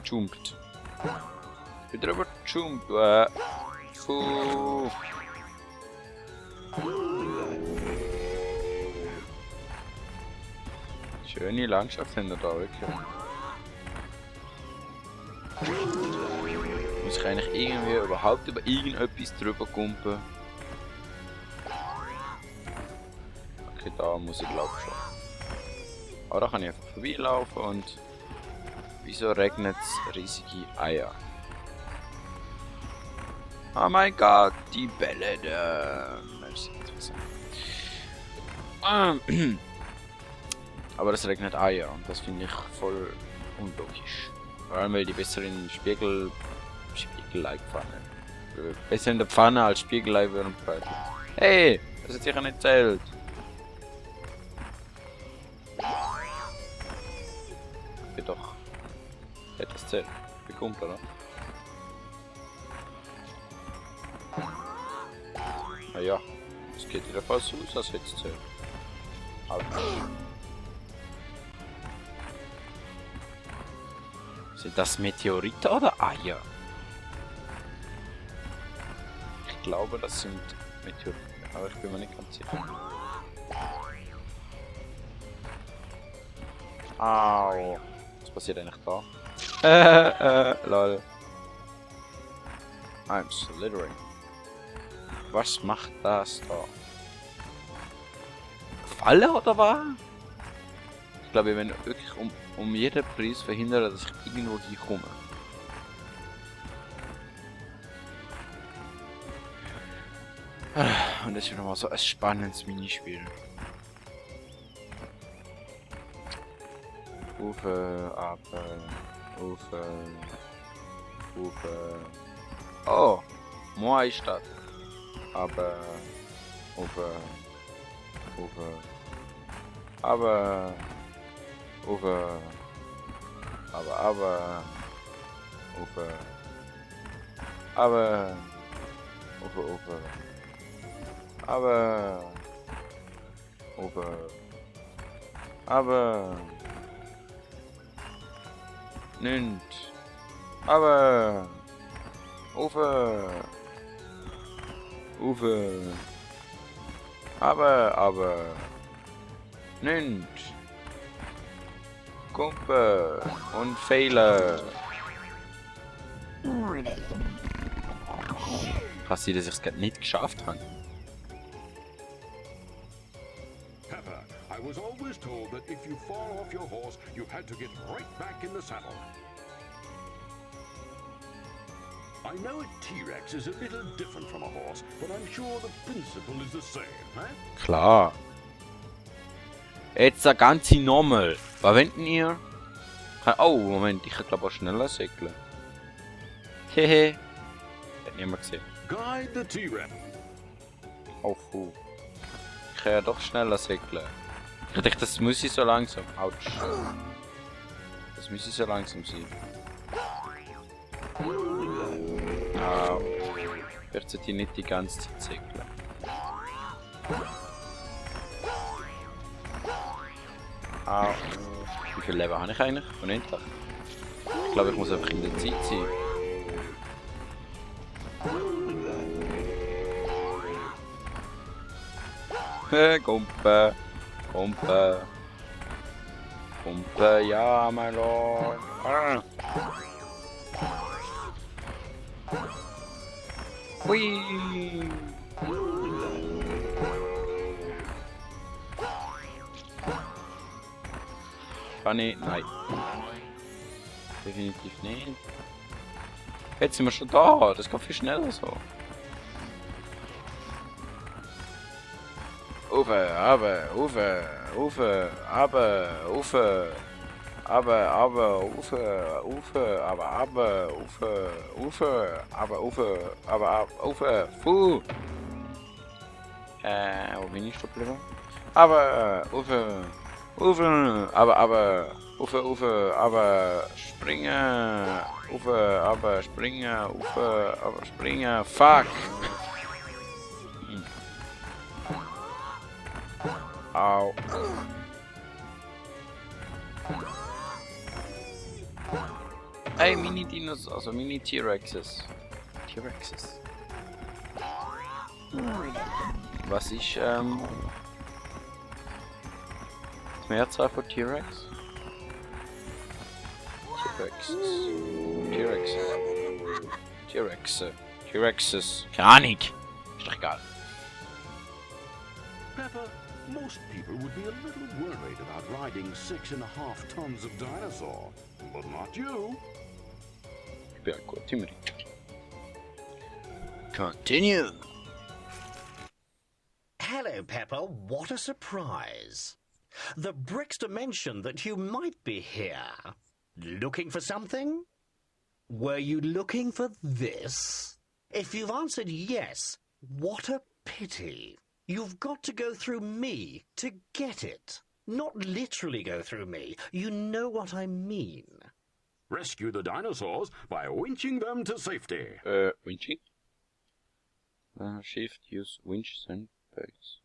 gejumpt. Bin drüber gejumpt. Puh. Schöne Landschaft haben wir da wirklich. Muss ich eigentlich irgendwie überhaupt über irgendetwas drüber kumpen? Okay, da muss ich glaube schon. Aber da kann ich einfach vorbeilaufen und wieso regnet es riesige Eier? Oh mein Gott, die Bälle da. Aber es regnet Eier und das finde ich voll unlogisch. Vor allem weil die besser in Spiegelei Pfanne. Besser in der Pfanne als Spiegelei würden braten. Hey, das hat sicher nicht zählt. Okay, doch. Hätte das zählt. Bekommt, oder? Naja, es geht wieder fast so aus, als hätte es zählt. Sind das Meteoriten oder Eier? Ich glaube, das sind Meteoriten, aber ich bin mir nicht ganz sicher. Au. Was passiert eigentlich da? Lol. I'm slithering. Was macht das da? Falle oder was? Ich glaube, wir werden wirklich um jeden Preis verhindern, dass ich irgendwo hier komme. Und das ist nochmal so ein spannendes Minispiel. Ufe, ab, Ufe, Ufe. Oh, Moai-Stadt. Aber, Ufe, Ufe, aber, Ufe, aber, Ufe, aber, Ufe, aber, Ufe, aber, Nint, aber, Ufe, aber, Nint, Kumpe und Fehler. Krass, dass ich es gerade nicht geschafft habe. Pepper, I was always told that if you fall off your horse, you had to get right back in the saddle. I know a T-Rex is a little different from a horse, but I'm sure the principle is the same, huh? Klar. Jetzt der ganze Nommel. Was wollt ihr? Oh, Moment, ich kann glaube auch schneller segeln. Hehe. Hat niemand gesehen. Guide the T-Rex. Oh, puh. Ich kann ja doch schneller segeln. Ich dachte, das muss ich so langsam. Autsch. Das muss ich so langsam sein. Ah, ich werde hier nicht die ganze Zeit segeln. Ah, wie viel Leben habe ich eigentlich? Unendlich. Ich glaube, ich muss einfach in der Zeit sein. Kumpe, Kumpe, Kumpe, ja, mein Lord. Ah. Hui. Kann ich? Nein. Definitiv nicht. Jetzt sind wir schon da. Das geht viel schneller so. Ufe, aber, Ufe, Ufe, aber, Ufe, aber, Ufe, Ufe, aber, Ufe, Ufe, aber, Ufe, Fu. Wo bin ich stehen geblieben? Aber, Ufe, Ufe, aber, Ufe, aber, springen, Ufe, aber, springen, Ufe, aber, springen, fuck. Au. Hey, Mini-Dinos, also Mini-T-Rexes. T-Rexes. Was ist, die Mehrzahl von T-Rex? T-Rexes. Keine Ahnung. Ist doch egal. Pepper, most people would be a little worried about riding 6.5 tons of dinosaur, but not you. Ich bin ein guter Teamlead. Continue. Hello, Pepper. What a surprise. The Brickster mentioned that you might be here. Looking for something? Were you looking for this? If you've answered yes, what a pity. You've got to go through me to get it. Not literally go through me. You know what I mean. Rescue the dinosaurs by winching them to safety. Winching? Shift, use winches and pegs.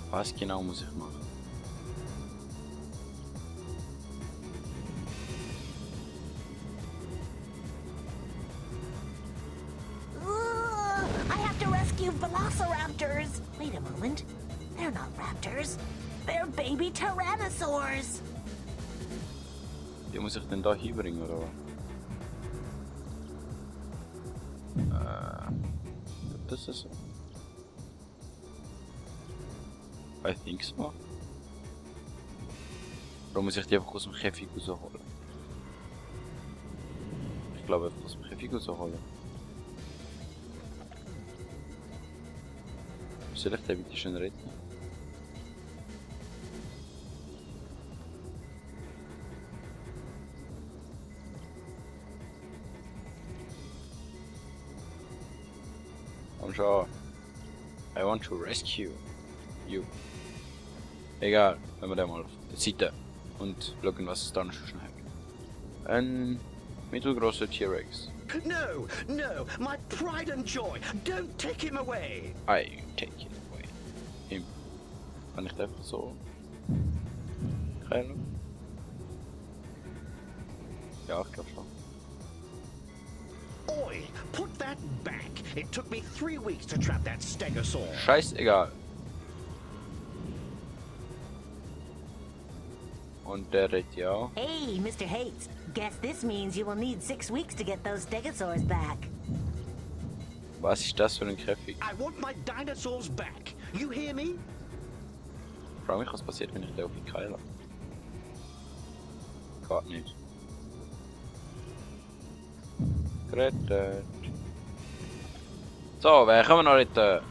Was genau muss ich machen? I have to rescue velociraptors. Wait a moment. They're not raptors. They're baby tyrannosaurs. Wie muss ich denn da hinbringen, oder was? Das ist so. I think so. Oder muss ich die einfach aus dem Käfig rausholen? Ich glaube einfach aus dem Käfig rausholen. Soll ich den bitte schön retten? Und schau. I want to rescue you. Egal, wenn wir den mal auf der Seite und schauen, was es da noch schon hat. Ein mittelgroßer T-Rex. No, no, my pride and joy. Don't take him away. I take it away. Him. Kann ich den einfach so... Heilen? Ja, ich glaube schon. Oi, put that back. It took me 3 weeks to trap that stegosaur. Scheißegal. Und der redet ja. Hey, Mr. Hates. Guess this means you will need 6 weeks to get those stegosaurs back. Was ist das für ein Käfig? I want my dinosaurs back. You hear me? Ich frage mich, was passiert, wenn ich den auf die Keile lasse. Geht nicht. Gerettet. So, wer können wir noch retten?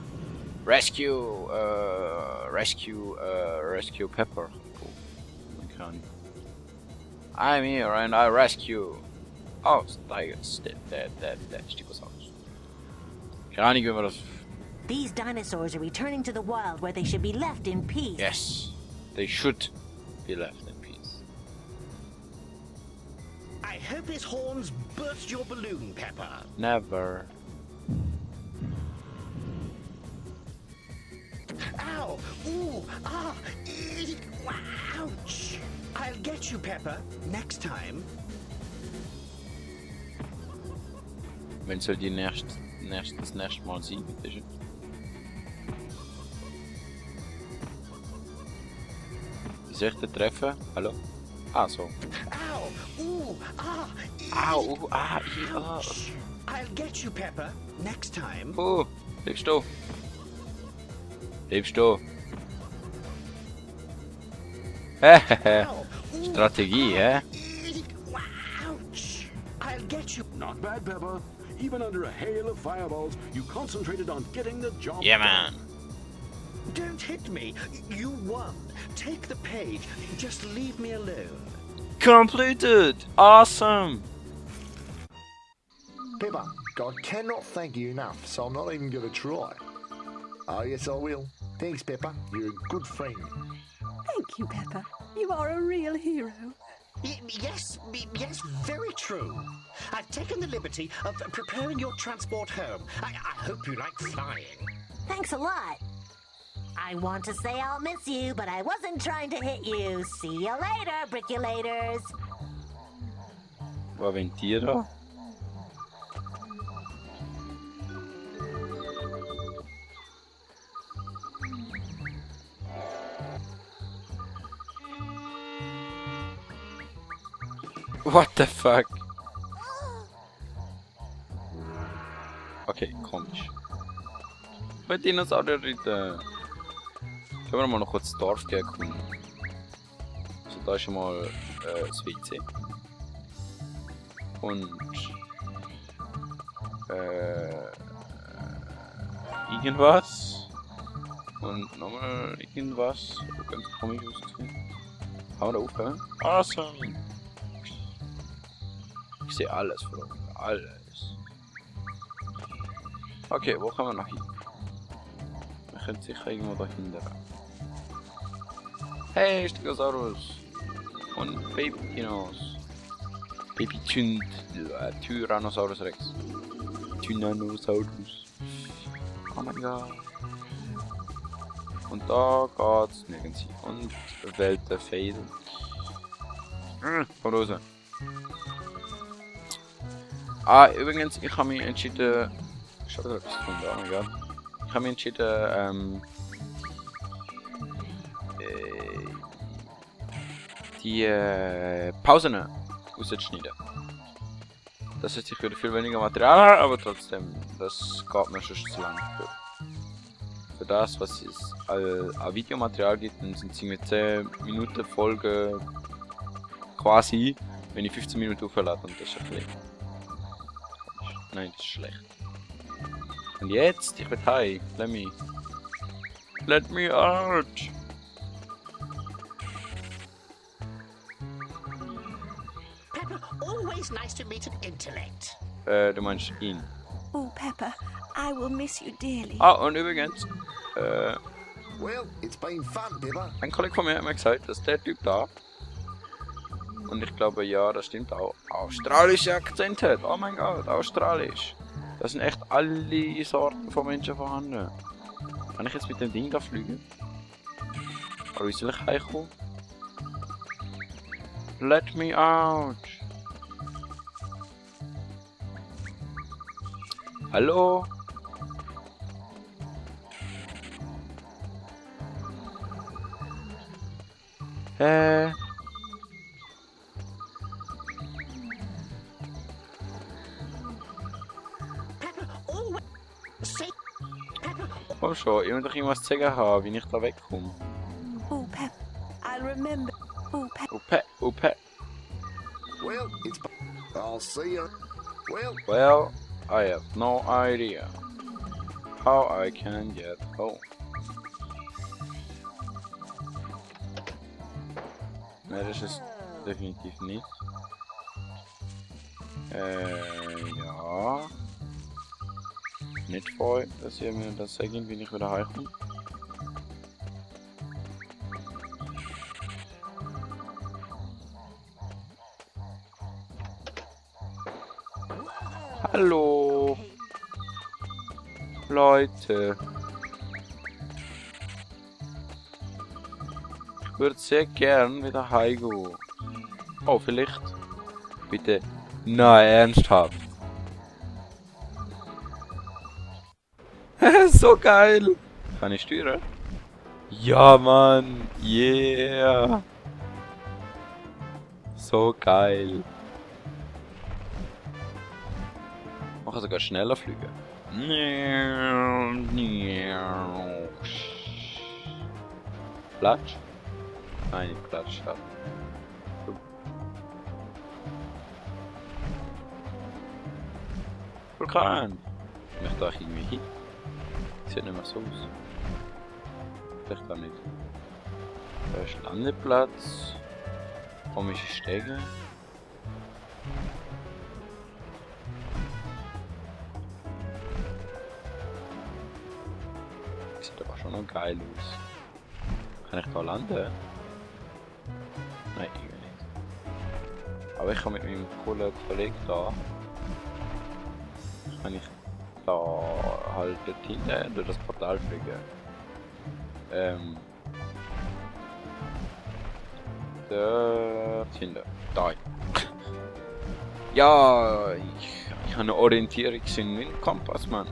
Rescue Pepper. Cool. Okay. I'm here and I rescue. Oh, der Stegosaurus. Keine Ahnung, wie man das... These dinosaurs are returning to the wild where they should be left in peace. Yes, they should be left in peace. I hope his horns burst your balloon, Pepper. Never. Ow! Ooh! Ah! Eek, ouch! I'll get you, Pepper. Next time. Wenn soll die das nächste Mal sein, bitte schön. Wie soll ich den treffen? Hallo? Ah, so. Ow! Ooh! Ah! Au, ja. Ouch! I'll get you, Pepper. Next time. Oh, lebst du? Lebst du? Ow! Ooh, Strategie, hä? eek, ouch! I'll get you. Not bad, Pepper. Even under a hail of fireballs, you concentrated on getting the job Yeah, done. man. Don't hit me. You won. Take the page. Just leave me alone. Completed! Awesome! Pepper, I cannot thank you enough, so I'm not even going to try. Oh, yes, I will. Thanks, Pepper. You're a good friend. Thank you, Pepper. You are a real hero. Yes, very true. I've taken the liberty of preparing your transport home. I hope you like flying. Thanks a lot. I want to say I'll miss you, but I wasn't trying to hit you. See you later, Brickulators. Wo wollen die da? What the fuck? Okay, komisch. Bei Dinosaurier-Ritter. Können wir mal noch kurz das Dorf gehen erkunden. Also da ist schon mal das WC. Und irgendwas. Und nochmal irgendwas. Ganz komisch ausgesehen. Kann man da aufhören? Awesome! Ich sehe alles, Freunde. Alles. Okay, wo kann man noch hin? Man könnte sicher irgendwo da hinten rein. Hey, Stegosaurus! Und Baby-Dinos. Tyrannosaurus Rex. Tyrannosaurus. Oh mein Gott. Und da geht's nirgends hin. Und Welt der Fäden. Komm raus. Ah, übrigens, ich habe mich entschieden. Ich habe etwas gefunden, oh mein Gott. Ich habe mich entschieden, die Pausen rauszuschneiden. Das heißt, ich würde viel weniger Material haben, aber trotzdem, das geht mir schon zu lang. Für das, was es an Videomaterial gibt, dann sind es irgendwie 10 Minuten Folge quasi, wenn ich 15 Minuten auflade, und das ist ein bisschen. Nein, das ist schlecht. Und jetzt, ich will heim. Let me out. Pepper, always nice to meet an intellect. Du meinst ihn. Oh, Pepper, I will miss you dearly. Ah, und übrigens, Well, it's been fun, Pepper. ein Kollege von mir hat mir gesagt, dass der Typ da, und ich glaube, ja, das stimmt auch, australische Akzent hat. Oh mein Gott, australisch. Da sind echt alle Sorten von Menschen vorhanden. Kann ich jetzt mit dem Ding da fliegen? Oder wie soll ich heimkommen? Let me out! Hallo? Pepper, always say. Pepper, Komm schon, ich will doch irgendwas zu sagen haben, wie ich da wegkomme. Oh, Pepper, I'll remember. Oh, Pepper. Upe. Well, it's. I'll see you. Well, I have no idea how I can get home. Nee, das ist definitiv nicht. Ja. Nicht voll, dass ihr mir das sagen, wie ich wieder heimkomme. Hallo Leute, ich würde sehr gern wieder heimgehen. Oh, vielleicht? Bitte, nein, ernsthaft. So geil. Kann ich steuern? Ja, Mann, yeah. So geil. Man kann sogar schneller fliegen. Platsch? Nein, nicht Platsch. Vulkan! Ich möchte da irgendwie hin. Sieht nicht mehr so aus. Vielleicht auch nicht. Da ist Landeplatz. Komische Stege. Sieht aber schon noch geil aus. Kann ich da landen? Nein, irgendwie nicht. Aber ich kann mit meinem coolen Kollegen da. Kann ich da halt dorthin, durch das Portal fliegen. Dort hinten. Da. Ja, ich habe eine Orientierungssinn mit dem Kompass, Mann.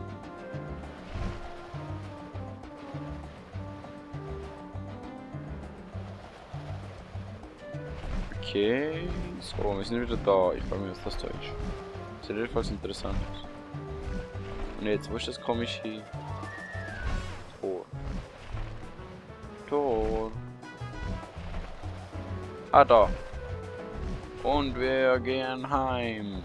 Okay, so, wir sind wieder da. Ich frage mich, was das da ist. Sieht jedenfalls interessant aus. Und jetzt, wo ist das komische Tor? Tor. Ah, da. Und wir gehen heim.